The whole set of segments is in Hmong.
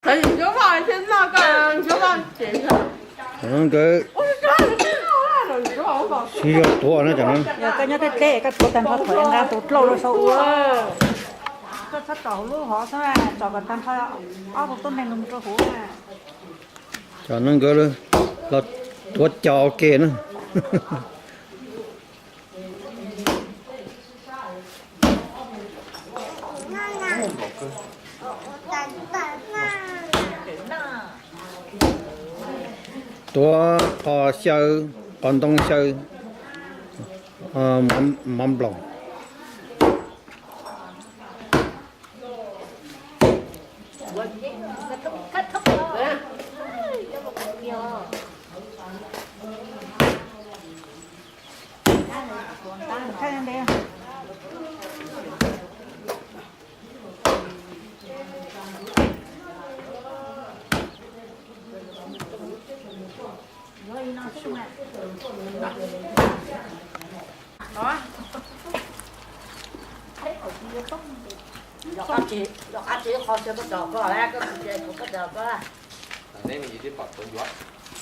Nkawd siv zog tuav no, cov no. Yog koj nyob deb deb koj tuav tag nrho thaum nqa tus dlauj rau saum ua. Koj txhob tsom hauv lub hov xwb, tsom kom tag nrho ob tug tuab neeg no mus rau hauv. Cov no nkawd los tuav cos ua ke na. Tuav qos xyaw, qos ntoo xyaw mov nploos.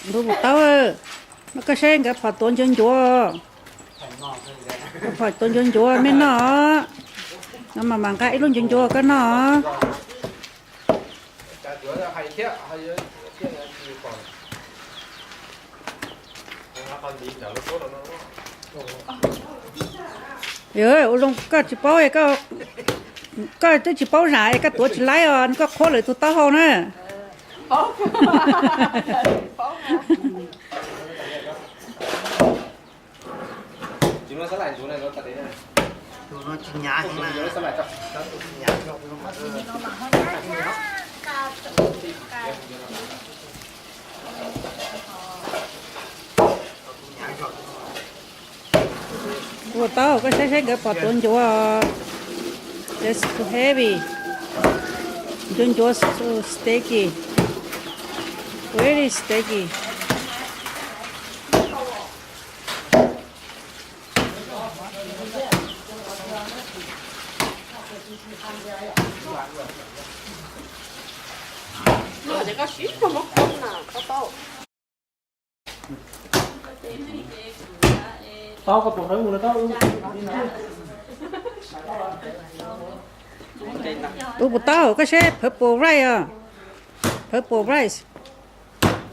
Ntuj puas tau, no koj saib nkawd phom tuav ncuav ncuav. Phom tuav ncuav ncuav me noj. No mas mam nqa ib lub ncuav ncuav koj noj. Ua zoo koj tsis paub, koj twb tsis paub zam es koj tuav tsis laib os, koj qhuab lawv tus taub hau na. Ua tau, koj saib saib nkawd phom tuav ncuav. It's too heavy. Ncuav ncuav, so sticky. Very sticky. Ua puas tau, koj saib purple rice os. Purple rice.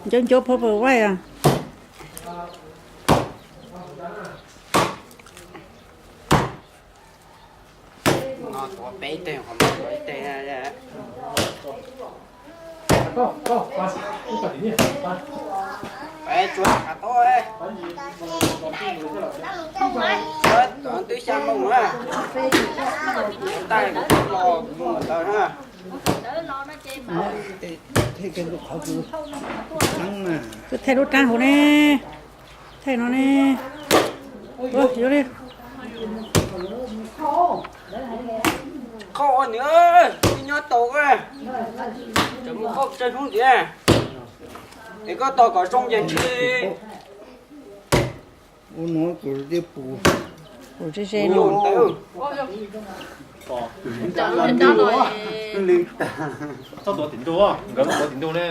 Ncuav ncuav purple rice os. No tuav peb teg, qhov no tuav ib teg. Peb tsuav qab tob, tuav twb xya moo na. Tais kuv los mus ntawd na. Koj thaij lub rab hauv ne. Thaij no ne. Ua, yuav li. Qhov ua nws, nyob tau, tseem mus qhov tsev hnub tiag. Es koj tos kom zoo ces ntshe. Ua no kuv tias pus. Pus ze ze no. Txhob tuav tim ntug, nkawd tuav tim ntug ne.